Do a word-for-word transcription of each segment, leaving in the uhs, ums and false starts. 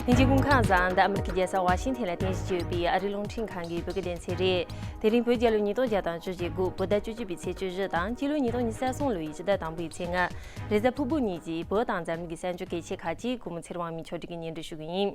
ལྷན་རྒྱས་སྐུ་ཁམས་བཟང་། འདི་ཨ་མི་རི་ཀའི་རྒྱལ་ས་ཝ་ཤིང་ཐན་ལ་རྟེན་གཞི་བྱས་ཡོད་པའི་ཨ་རིའི་རླུང་འཕྲིན་ཁང་གི་བོད་སྐད་སྡེ་ཚན་རེད། དེ་རིང་བོད་རྒྱལ་ལོ་ཉིས་སྟོང་བརྒྱ་དང་བཅུ་གཅིག་དགུ་བོད་ཟླ་བཅུ་གཅིག་པའི་ཚེས་བཅུ་བཞི་དང་སྤྱི་ལོ་ཉིས་སྟོང་ཉི་ཤུ་རྩ་གསུམ་ལོའི་ཕྱི་ཟླ་དང་པོའི་ཚེས་ལྔ། རེས་གཟའ་ཕུར་བུ་ཉིན་གྱི་བོད་དང་འཛམ་གླིང་གི་གསར་འགྱུར་གལ་ཆེ་ཁག་ཅིག་སྐུ་ངོ་ཚེ་རིང་དབང་མོས་ཕྱོགས་སྒྲིག་གིས་སྙན་སྒྲོན་ཞུ་གི་ཡིན།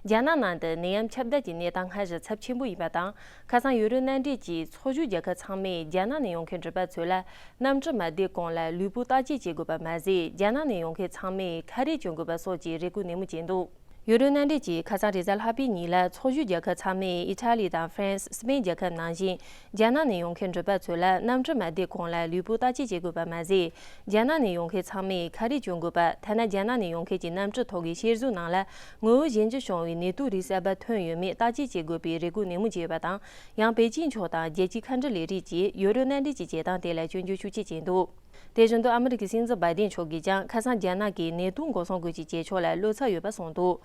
རྒྱ་ནག་ནང་དུ་ནད་ཡམས་ཁྱབ་གདལ་གྱི་གནས་སྟངས་སྔར་བཞིན་ཚབས་ཆེན་པོ་ཡིན་པ་དང་། ཁ་སང་ཡུ་རོབ་མནའ་འབྲེལ་གྱི་ཚོགས་ཞུགས་རྒྱལ་ཁབ་ཚང་མས་རྒྱ་ནག་ནས་ཡོང་མཁན་འགྲུལ་པ་ཚོ་ལ་གནམ་གྲུ་མ་བསྡད་གོང་ལ་ལུས་པོ་བརྟག་དཔྱད་བྱེད་དགོས་པ་མ་ཟད། རྒྱ་ནག་ནས་ཡོང་མཁན་ཚང་མས་ཁ་རས་གྱོན་དགོས་པ་སོགས་ཀྱི་རེ་སྐུལ་ནན་མོ་བྱས་འདུག་ཡུ་རོབ་མནའ་འབྲེལ་གྱིས་ཁ་སང་རེས་གཟའ་ལྷག་པའི་ཉིན་ལ་ཚོགས་ཞུགས་རྒྱལ་ཁབ་ཚང་མས་ཨི་ཊ་ལི་དང་ཧྥ་རན་སི། སི་པེན་རྒྱལ་ཁབ་ནང་བཞིན། རྒྱ་ནག་ནས་ཡོང་མཁན་འགྲུལ་པ་ཚོ་ལ་གནམ་གྲུ་མ་བསྡད་གོང་ལ་ལུས་པོ་བརྟག་དཔྱད་བྱེད་དགོས་པ་མ་ཟད། རྒྱ་ནག་ནས་ཡོང་མཁན་ཚང་མས་ཁ་རས་གྱོན་དགོས་པ། ཐ་ན་རྒྱ་ནག་ནས་ཡོང་མཁན་གྱི་གནམ་གྲུ་ཐོག་གི་གཤེར་གཟུགས་ནང་ལ་ངོ་བོ་གཞན་འགྱུར་བྱུང་བའི་ནད་དུག་རིགས་གསར་པ་ཐོན་ཡོད་མེད་བརྟག་དཔྱད་བྱེད་དགོས་པའི་རེ་སྐུལ་ནན་མོ་བྱས་ཡོད་པ་དང་། ཡང་པེ་ཅིན་ཕྱོགས་དང་རྒྱལ་སྤྱིའི་མཁའ་འགྲུལ་ལས་རིགས་ཀྱིས་ཡུ་རོབ་མནའ་འབྲེལ་གྱི་བྱེད་སྟངས་དེ་ལ་སྐྱོན་བརྗོད་ཤུགས་ཆེ་བྱས་འདུག་དེ་བཞིན་དུ་ཨ་མི་རི་ཀའི་སྲིད་འཛིན་བྷའི་ཏིན་མཆོག་གིས་ཀྱང་ཁ་སང་རྒྱ་ནག་གིས་ནད་དུག་འགོག་སྲུང་སྐོར་གྱི་བྱེད་ཕྱོགས་ལ་བློ་འཚབ་ཡོད་པ་གསུངས་འདུག་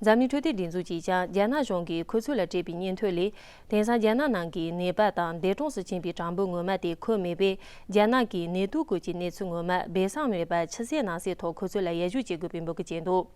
འཛམ་གླིང་འཕྲོད་བསྟེན་སྒྲིག་འཛུགས་ཀྱིས་ཀྱང་རྒྱ་ནག་གཞུང་གིས་ཁོ་ཚོ་ལ་སྤྲད་པའི་སྙན་ཐོ་ལས། དེང་སང་རྒྱ་ནག་ནང་གི་ནད་པ་དང་འདས་གྲོངས་སུ་ཕྱིན་པའི་གྲངས་འབོར་ངོ་མ་དེ་འཁོད་མེད་པས། རྒྱ་ནག་གིས་ནད་དུག་སྐོར་གྱི་གནས་ཚུལ་ངོ་མ་སྦས་གསང་མེད་པར་ཕྱི་གསལ་ནང་གསལ་ཐོག་ཁོ་ཚོ་ལ་ཡར་ཞུ་བྱེད་དགོས་པའི་འབོད་སྐུལ་བྱས་འདུག་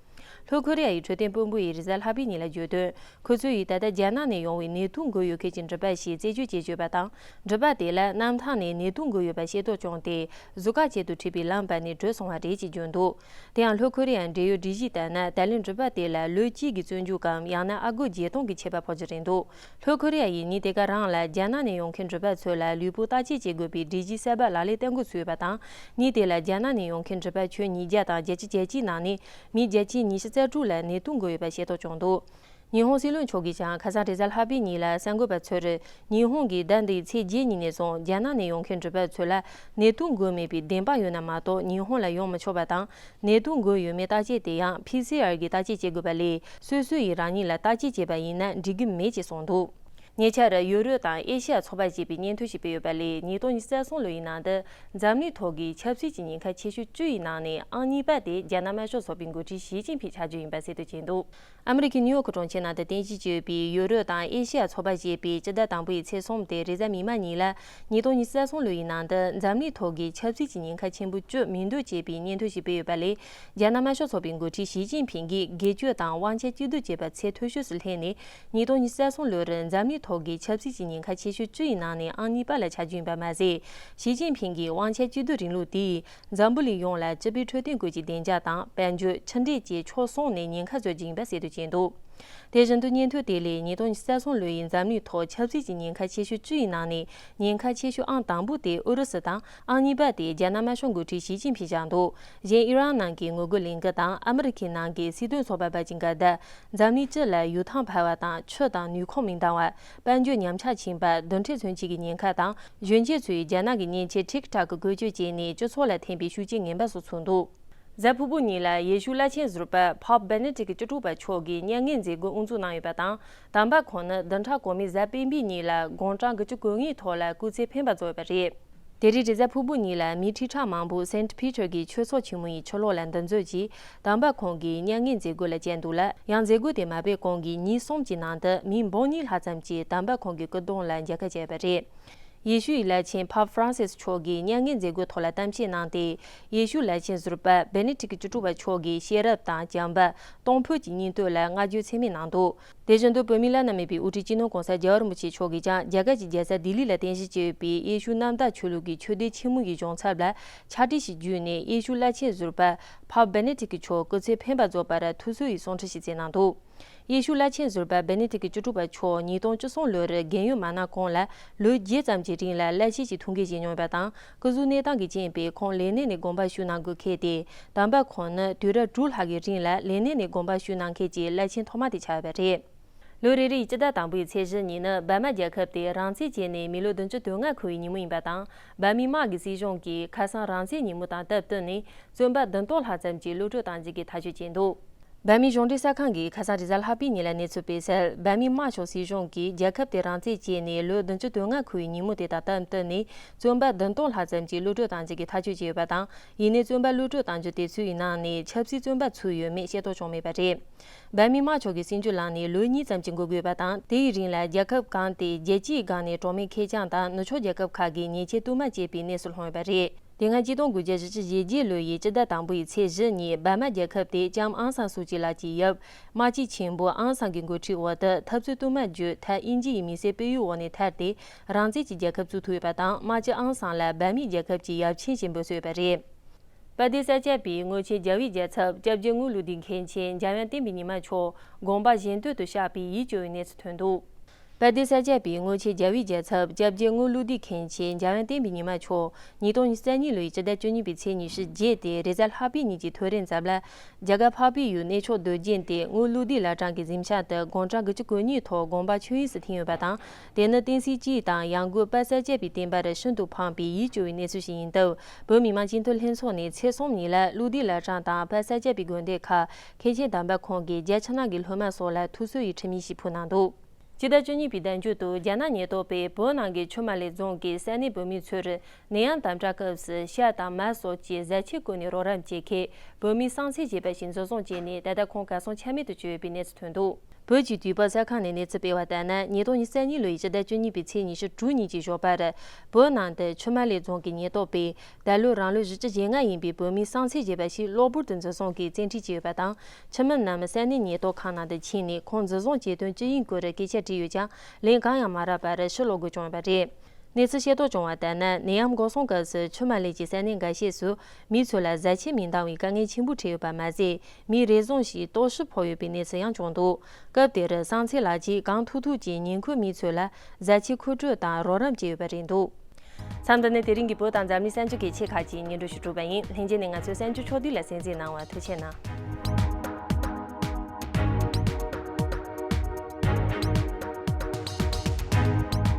ལྷོ་ཁོ་རེ་ཡ་ཡི་འཕྲོད་བསྟེན་དཔོན་པོ་ཡིས་རེས་གཟའ་ལྷག་པའི་ཉིན་ལ་བརྗོད་དོན། ཁོ་ཚོ་ཡིས་ད་ལྟ་རྒྱ་ནག་ནས་ཡོང་བའི་ནད་དུག་འགོས་ཡོད་མཁན་གྱི་འགྲུལ་པ་ཞིག་རྩད་གཅོད་བྱེད་བཅུག་པ་དང་། འགྲུལ་པ་དེ་ལ་གནམ་ཐང་ནས་ནད་དུག་འགོས་ཡོད་པ་ཤེས་རྟོགས་བྱུང་སྟེ། ཟུར་བཀག་བྱེད་དུ་ཁྲིད་པའི་ལམ་བར་ནས་བྲོས་སོང་བ་རེད་ཅེས་བརྗོད་འདུག་དེ་ཡང་ལྷོ་ཁོ་རེ་ཡའི་འབྲེལ་ཡོད་སྒྲིག་གཞི་ལྟར་ན། ད་ལན་འགྲུལ་པ་དེ་ལ་ལོ་གཅིག་གི་བཙོན་འཇུག་གམ། ཡང་ན་ཨ་སྒོར་བརྒྱད་སྟོང་གི་ཆད་པ་ཕོག་རྒྱུ་རེད་འདུག་ལྷོ་ཁོ་རེ་ཡ་ཡིས་ཉིན་དེ་ག་རང་ལ་རྒྱ་ནག་ནས་ཡོང་མཁན་འགྲུལ་པ་ཚོ་ལ་ལུས་པོ་བརྟག་དཔྱད་བྱེད་དགོས་པའི་སྒྲིག་གཞི་གསར་པ་ལག་ལེན་བསྟར་འགོ་ཚུགས་ཡོད་པ་དང་། ཉིན་དེ་ལ་རྒྱ་ནག་ནས་ཡོང་མཁན་འགྲུལ་པ་ཁྱོན་ཉིས་བརྒྱ་དང་བརྒྱད་ཅུ་གྱ་གཅིག་ནང་ནས་མི་བརྒྱ་ཆའི་ཉི་ཤུ་རྩ་དྲུག་ལ་ནད་དུག་འགོས་ཡོད་པ་ཤེས་རྟོགས་བྱུང་འདུག་ཉི་ཧོང་སྲིད་བློན་མཆོག་གིས་ཀྱང་ཁ་སང་རེས་གཟའ་ལྷག་པའི་ཉིན་ལ་གསར་འགོད་པ་ཚོར། ཉི་ཧོང་གིས་ཟླ་འདིའི་ཚེས་བརྒྱད་ཉིན་ནས་བཟུང་རྒྱ་ནག་ནས་ཡོང་མཁན་འགྲུལ་པ་ཚོ་ལ་ནད་དུག་འགོས་མེད་པའི་བདེན་དཔང་ཡོད་ན་མ་གཏོགས་ཉི་ཧོང་ལ་ཡོང་མི་ཆོག་པ་དང་། ནད་དུག་འགོས་ཡོད་མེད་བརྟག་དཔྱད་དེ་ཡང་ཕི་སི་ཨར་གྱིས་བརྟག་དཔྱད་བྱེད་དགོས་པ་ལས། སོ་སོ་ཡིས་རང་ཉིད་ལ་བརྟག་དཔྱད་བྱས་པ་ཡིན་ན་འགྲིག་གི་མེད་ཅེས་གསུངས་འདུག་ཉེ་ཆར་ཡུ་རོབ་དང་ཨེ་ཤི་ཡ་ཚོགས་པ་ཞེས་པའི་སྙན་ཐོ་ཞིག་སྤེལ་ཡོད་པ་ལས། ཉིས་སྟོང་ཉི་ཤུ་རྩ་གསུམ་ལོ་ཡི་ནང་དུ་འཛམ་གླིང་ཐོག་གི་ཆབ་སྲིད་ཀྱི་ཉེན་ཁ་ཆེ་ཤོས་བཅུ་ཡི་ནང་ནས་ཨང་གཉིས་པ་དེ་རྒྱ་ནག་དམར་ཤོག་ཚོགས་པའི་འགོ་ཁྲིད་ཞི་ཅིན་ཕིང་ཆགས་རྒྱུ་ཡིན་པ་གསལ་སྟོན་བྱས་འདུག་ཨ་མི་རི་ཀའི་ནིའུ་ཡོག་གྲོང་ཁྱེར་ནང་དུ་རྟེན་གཞི་བྱས་ཡོད་པའི་ཡུ་རོབ་དང་ཨེ་ཤི་ཡ་ཚོགས་པ་ཞེས་པའི་སྤྱི་ཟླ་དང་པོའི་ཚེས་གསུམ་སྟེ་རེས་གཟའ་མིག་དམར་ཉིན་ལ། ཉིས་སྟོང་ཉི་ཤུ་རྩ་གསུམ་ལོ་ཡི་ནང་དུ་འཛམ་གླིང་ཐོག་གི་ཆབ་སྲིད་ཀྱི་ཉེན་ཁ་ཆེན་པོ་བཅུ་མིང་འདོན་བྱས་པའི་སྙན་ཐོ་ཞིག་སྤེལ་ཡོད་པ་ལས། རྒྱ་ནག་དམར་ཤོག་ཚོགས་པའི་འགོ་ཁྲིད་ཞི་ཅིན་ཕིང་གིས་སྒེར་གཅོད་དང་དབང་ཆ་གཅིག་སྡུད་ཅེས་པ་ཚད་མཐོ་ཤོས་སུ་སླེབས་ནས། ཉིས་སྟོང་ཉི་ཤུ་རྩ་གསུམ་ལོར་འཛམ་གླིང་ཐོག་གི་ཆབ་སྲིད་ཀྱི་ཉེན་ཁ་ཆེ་ཤོས་བཅུ་ཡི་ནང་ནས་ཨང་གཉིས་པ་ལ་ཆགས་རྒྱུ་ཡིན་པ་མ་ཟད། ཞི་ཅིན་ཕིང་གིས་དབང་ཆ་གཅིག་སྡུད་རིང་ལུགས་དེས། འཛམ་བུ་གླིང་ཡོངས་ལ་སྤྱི་པའི་འཕྲོད་བསྟེན་སྐོར་གྱི་བདེ་འཇགས་དང་དཔལ་འབྱོར། ཕྱི་འབྲེལ་བཅས་ཕྱོགས་གསུམ་ནས་ཉེན་ཁ་བཟོ་རྒྱུ་ཡིན་པ་གསལ་སྟོན་བྱས་འདུག་དེ་བཞིན་དུ་སྙན་ཐོ་དེ་ལས་ཉིས་སྟོང་ཉི་ཤུ་རྩ་གསུམ་ལོ་ཡི་འཛམ་གླིང་ཐོག་ཆབ་སྲིད་ཀྱི་ཉེན་ཁ་ཆེ་ཤོས་བཅུ་ཡི་ནང་ནས་ཉེན་ཁ་ཆེ་ཤོས་ཨང་དང་པོ་དེ་ཨུ་རུ་སུ་དང་། ཨང་གཉིས་པ་དེ་རྒྱ་ནག་དམར་ཤོག་འགོ་ཁྲིད་ཞི་ཅིན་ཕིང་བཞག་འདུག་གཞན་ཨི་རན་ནང་གི་ངོ་རྒོལ་ལས་འགུལ་དང་ཨ་མི་རི་ཁའི་ནང་གི་སྲིད་དོན་ཚོགས་པ་བར་གྱི་འགལ་ཟླ། འཛམ་གླིང་སྤྱི་ལ་ཡུལ་ཐང་འཕར་བ་དང་ཆུ་དང་ནུས་ཁུངས་མི་འདང་བ། དཔལ་འབྱོར་ཉམས་ཆག་ཕྱིན་པ། རྡུལ་ཕྲན་མཚོན་ཆའི་ཉེན་ཁ་དང་། གཞོན་སྐྱེས་ཚོས་རྒྱ་ནག་གི་མཉེན་ཆས་ཊིག་ཊོག་གི་བཀོལ་སྤྱོད་བྱས་ནས་སྤྱི་ཚོགས་ལ་ཐེབས་པའི་ཤུགས་རྐྱེན་ངན་པ་སོགས་ཚུགས་འདུག་གཟའ་ཕུར་བུ་ཉིན་ལ་ཡེ་ཤུ་བླ་ཆེན་ཟུར་པ་Pope Benedict བཅུ་དྲུག་པ་མཆོག་གིས་མྱ་ངན་མཛད་སྒོ་དབུ་འཛུགས་གནང་ཡོད་པ་དང་། དམ་པ་ཁོང་ནི་བདུན་ཕྲག་གོང་མའི་གཟའ་སྤེན་པའི་ཉིན་ལ་དགུང་གྲངས་དགུ་བཅུ་གོ་ལྔའི་ཐོག་ལ་སྐུ་ཚེ་འཕེན་པ་རྫོགས་ཡོད་པ་རེད། དེ་རིང་རེས་གཟའ་ཕུར་བུ་ཉིན་ལ་མིའི་ཁྲི་ཕྲག་མང་པོ་Saint Peter གྱི་ཆོས་ཚོགས་ཆེན་མོ་ཡི་ཕྱི་ལོགས་ལ་འདུ་འཛོམས་ཀྱིས་དམ་པ་ཁོང་གི་མྱ་ངན་མཛད་སྒོ་ལ་བཅར་འདུག་ལ། ཡང་མཛད་སྒོ་དེ་མ་སྤེལ་གོང་གི་ཉིན་གསུམ་གྱི་ནང་དུ་མི་འབུམ་གཉིས་ལྷག་ཙམ་གྱིས་དམ་པ་ཁོང་གི་སྐུ་གདུང་ལ་མཇལ་ཁ་བྱས་པ་རེད། ཡེ་ཤུའི་བླ་ཆེན་Pope Francis མཆོག་གིས་མྱ་ངན་མཛད་སྒོའི་ཐོག་ལ་གཏམ་བཤད་གནང་སྟེ། ཡེ་ཤུ་བླ་ཆེན་ཟུར་པ་Benedict བཅུ་དྲུག་པ་མཆོག་གི་ཤེས་རབ་དང་བྱམས་པ། གཏོང་ཕོད་ཀྱི་སྙིང་སྟོབས་ལ་བསྔགས་བརྗོད་ཚད་མེད་གནང་འདུག་དེ་བཞིན་དུ་བོད་མིའི་བླ་ན་མེད་པའི་དབུ་ཁྲིད་སྤྱི་ནོར་༸གོང་ས་༸རྒྱལ་བ་རིན་པོ་ཆེ་མཆོག་གིས་ཀྱང་རྒྱ་གར་གྱི་རྒྱལ་ས་ལྡི་ལི་ལ་རྟེན་གཞི་བྱས་ཡོད་པའི་ཡེ་ཤུ་གནམ་བདག་ཆོས་ལུགས་ཀྱི་ཆོས་སྡེ་ཆེན་མོ་ཡི་གཞུང་ཚབ་ལ་ཕྱག་བྲིས་ཤིག་བརྒྱུད་ནས། ཡེ་ཤུ་བླ་ཆེན་ཟུར་པ་Pope Benedict མཆོག་སྐུ་ཚེ་འཕེན་པ་རྫོགས་པར་ཐུགས་གསོ་ཡི་གསུང་འཕྲིན་ཞིག་བསྩལ་གནང་འདུག་ཡེ་ཤུ་བླ་ཆེན་ཟུར་པ་Benedict བཅུ་དྲུག་པ་མཆོག་ཉིས་སྟོང་བཅུ་གསུམ་ལོར་རྒས་ཡོལ་མ་གནང་གོང་ལ་ལོ་བརྒྱད་ཙམ་གྱི་རིང་ལ་བླ་ཆེན་གྱི་ཐུགས་འགན་བཞེས་མྱོང་ཡོད་པ་དང་། སྐུ་གཟུགས་གནས་སྟངས་ཀྱི་རྐྱེན་པས་ཁོང་ལས་གནས་ནས་དགོངས་པ་ཞུ་གནང་དགོས་འཁེལ་ཏེ། དམ་པ་ཁོང་ནི་དུས་རབས་དྲུག་ལྷག་གི་རིང་ལ་ལས་གནས་ནས་དགོངས་པ་ཞུ་གནང་མཁན་གྱི་བླ་ཆེན་ཐོག་མ་དེ་ཆགས་ཡོད་པ་རེད། ལོ་རེ་རེའི་སྤྱི་ཟླ་དང་པོའི་ཚེས་བཞི་ཉིན་ནི་འབར་མ་རྒྱལ་ཁབ་དེ་རང་བཙན་བྱས་ནས་མི་ལོ་བདུན་ཅུ་དོན་ལྔ་འཁོར་བའི་ཉིན་མོ་ཡིན་པ་དང་། འབར་མའི་དམག་གི་སྲིད་གཞུང་གིས་ཁ་སང་རང་བཙན་ཉིན་མོ་དང་སྟབས་བསྟུན་ནས་བཙོན་པ་བདུན་སྟོང་ལྷག་ཙམ་གྱི་གློད་གྲོལ་གཏང་རྒྱུ་གི་ཐག་གཅོད་བྱས་འདུག་འབར་མའི་གཞུང་འབྲེལ་གསར་ཁང་གིས་ཁ་སང་རེས་གཟའ་ལྷག་པའི་ཉིན་ལ་གནས་ཚུལ་སྤེལ་གསལ། འབར་མའི་དམར་ཤོག་སྲིད་གཞུང་གིས་རྒྱལ་ཁབ་དེ་རང་བཙན་བྱས་ནས་ལོ་བདུན་ཅུ་དོན་ལྔ་འཁོར་བའི་ཉིན་མོ་དེ་དང་སྟབས་བསྟུན་ནས་བཙོན་པ་བདུན་སྟོང་ལྷག་ཙམ་གྱི་གློད་གྲོལ་གཏང་རྒྱུ་གི་ཐག་གཅོད་བྱས་ཡོད་པ་དང་། ཡིན་ནའི་བཙོན་པ་གློད་གྲོལ་གཏང་རྒྱུ་དེ་ཚོའི་ནང་ནས་ཆབ་སྲིད་བཙོན་པ་ཚུད་ཡོད་མེད་ཤེས་རྟོགས་བྱུང་མེད་པ་རེད། འབར་མའི་དམར་ཤོག་གི་སྲིད་འཇུག་ལངས་ནས་ལོ་གཉིས་ཙམ་གྱི་འགོར་དགོས་པ་དང་། དེའི་རིང་ལ་རྒྱལ་ཁབ་གང་དེ་རྒྱལ་སྤྱིའི་སྒང་ནས་གྲོགས་མེད་ཁེར་རྐྱང་དང་ནུབ་ཕྱོགས་རྒྱལ་ཁབ་ཁག་གིས་ཉེས་ཆད་བསྟུད་མར་བཅད་པའི་གནས་སུ་ལྷུང་ཡོད་པ་རེད། དེ་སྔ་ཆིག་སྟོང་དགུ་བརྒྱ་བཞི་བཅུ་ཞེ་བརྒྱད་ལོ་ཡི་སྤྱི་ཟླ་དང་པོ་ཡི་ཚེས་བཞི་ཉིན་འབར་མ་རྒྱལ་ཁབ་དེ་ལྕམ་ཨང་སང་སུའུ་ཅི་ལགས་ཀྱི་ཡབ་དམག་སྤྱི་ཆེན་པོ་ཨང་སང་གི་འགོ་ཁྲིད་འོག་ཏུ་འཐབ་རྩོད་བསྟུད་མར་བརྒྱུད་མཐར་དབྱིན་ཇི་ཡི་མི་སེར་སྤེལ་ཡུལ་འོག་ནས་ཐར་ཏེ་རང་བཙན་གྱི་རྒྱལ་ཁབ་བཙུགས་ཐུབ་ཡོད་པ་དང་། དམག་སྤྱི་ཨང་སང་ལ་འབར་མའི་རྒྱལ་ཁབ་ཀྱི་ཡབ་ཆེན་ཞེས་འབོད་སྲོལ་ཡོད་པ་རེད། དཔལ་ལྡན་ས་སྐྱ་པའི་དངུལ་ཆེན་རྒྱལ་བའི་རྒྱལ་ཚབ་སྐྱབས་རྗེ་དངུལ་ཀླུ་སྡེ་མཁན་ཆེན་འཇམ་དབྱངས་བསྟན་པའི་ཉི་མ་མཆོག་དགོངས་པ་གཞན་དོན་དུ་གཤེགས་པའི་ཡིད་སྐྱོ་བའི་གནས་ཚུལ་ཐོན་འདུག་དཔལ་ལྡན་ས་སྐྱ་པའི་དངུལ་ཆེན་རྒྱལ་བའི་རྒྱལ་ཚབ་སྐྱབས་རྗེ་དངུལ་ཀླུ་སྡེ་མཁན་ཆེན་འཇམ་དབྱངས་བསྟན་པའི་ཉི་མ་མཆོག་ཉིས་སྟོང་ཉེར་གཉིས་ལོའི་སྤྱི་ཟླ་བཅུ་གཉིས་པའི་ཚེས་ཉི་ཤུ་རྗེས་ཏེ་རེས་གཟའ་ལྷག་པའི་ཉིན་གྱི་ཐོ་རེངས་ཙམ་ལ། རྒྱ་གར་འཕགས་པའི་ཡུལ་གནས་མཆོག་རྡོ་རྗེ་གདན་དངུལ་ཀླུ་སྡེ་བླ་བྲང་གི་གཟིམ་ཤག་ཏུ་དགུང་གྲངས་དགུ་བཅུ་གོ་གཉིས་ཐོག་དགོངས་པ་ཆོས་དབྱིངས་སུ་ཐིམ་ཡོད་པ་དང་། དེ་ནི་བསྟན་སྲིད་སྤྱི་དང་ཡང་སྒོས་དཔལ་ས་སྐྱ་པའི་བསྟན་པར་ཤིན་ཏུ་ཕངས་པའི་ཡིད་སྐྱོ་བའི་གནས་ཚུལ་ཞིག་ཡིན་སྟབས། བོད་མི་མང་སྤྱི་འཐུས་ལྷན་ཚོགས་ནས་ཚེས་གསུམ་ཉིན་ལ་ཀླུ་སྡེ་བླ་བྲང་དང་དཔལ་ས་སྐྱ་པའི་དགོན་སྡེ་ཁག་མཁན་ཆེན་དམ་པ་ཁོང་གི་རྒྱལ་ཕྱི་ནང་གི་སློབ་མ་སོགས་ལ་ཐུགས་གསོ་ཡི་འཕྲིན་ཡིག་ཞིག་ཕུལ་གནང་འདུག་སྤྱི་ཟླ་བཅུ་གཉིས་པའི་ཟླ་མཇུག་ཏུ་རྒྱ་ནག་ཉེན་རྟོག་པས་བོད་ནང་གི་ཆུ་དམར་ལེབ་རྫོང་གི་ས་གནས་བོད་མི་ཚོར་ནད་ཡམས་དམ་དྲག་སྐབས་སུ་ཤ་དང་མར་སོགས་ཀྱི་བཟའ་ཆས་བཀོལ་ནས་རོགས་རམ་བྱེད་མཁན་བོད་མིའི་བསམ་ཚུལ་བརྗོད་པ་ཞིག་འཛིན་བཟུང་བྱས་ནས། ད་ལྟ་ཁོང་གར་སོང་ཆ་མེད་དུ་གྱུར་ཡོད་པའི་གནས་ཚུལ་ཐོན་འདུག་བོད་ཀྱི་དུས་བབ་གསར་ཁང་ནས་གནས་ཚུལ་སྤེལ་བ་ལྟར་ན། ཉིས་སྟོང་ཉེར་གཉིས་ལོའི་སྤྱི་ཟླ་བཅུ་གཉིས་པའི་ཚེས་ཉི་ཤུ་དྲུག་ཉིན་གྱི་ཞོགས་པར། བོད་ནང་དུ་ཆུ་དམར་ལེབ་རྫོང་གི་ཉེན་རྟོག་པས་ད་ལོ་རང་ལོ་བཞི་བཅུ་ཞེ་ལྔ་ཡིན་པའི་བོད་མིའི་བསམ་ཚུལ་བརྗོད་པ་ཞིག་གློ་བུར་དུ་འཛིན་བཟུང་གིས་བཙན་ཁྲིད་བྱས་ཡོད་པ་དང་། ཁྱིམ་མི་རྣམས་ས་གནས་ཉེན་རྟོག་ཁང་ནང་དུ་ཕྱིན་ནས་ཁོང་འཛིན་བཟུང་བྱེད་དོན་ཅི་ཡིན་སྐོར་སྐད་ཆ་དྲིས་ཡོད་ཀྱང་། ལན་གང་ཡང་མ་རག་པར་ཕྱིར་ལོག་དགོས་བྱུང་ཡོད་པ་རེད། གནས་ཚུལ་ཤེས་རྟོགས་བྱུང་བ་ལྟར་ན། ནད་ཡམས་འགོག་སྲུང་སྐབས་སུ་ཆུ་དམར་ལེབ་ཀྱི་ས་གནས་འགའ་ཤས་སུ་མི་ཚོ་ལ་བཟའ་ཆས་མི་འདང་བའི་དཀའ་ངལ་ཆེན་པོ་འཕྲད་ཡོད་པ་མ་ཟད། མིའི་རེ་ཟུང་ཞིག་ལྟོགས་ཤི་ཕོག་ཡོད་པའི་གནས་ཚུལ་ཡང་བྱུང་འདུག་སྐབས་དེར་བསམ་ཚུལ་ལག་གཅིག་གང་ཐུབ་ཐུབ་ཀྱིས་ཉེ་འཁོར་མི་ཚོ་ལ་བཟའ་ཆས་མཁོ་སྤྲོད་དང་རོགས་རམ་བྱས་ཡོད་པ་རེད་འདུག་མཚམས་འདི་ནས་དེ་རིང་གི་བོད་དང་འཛམ་གླིང་གསར་འགྱུར་གྱི་ཆེད་ཁག་ཅིག་སྙན་སྒྲོན་ཞུ་གྲུབ་པ་ཡིན། ལྷན་རྒྱས་ནས་ང་ཚོའི་གསར་འགྱུར་ཕྱོགས་བསྡུས་ལ་གསན་གཟིགས་གནང་བར་ཐུགས་རྗེ་གནང་།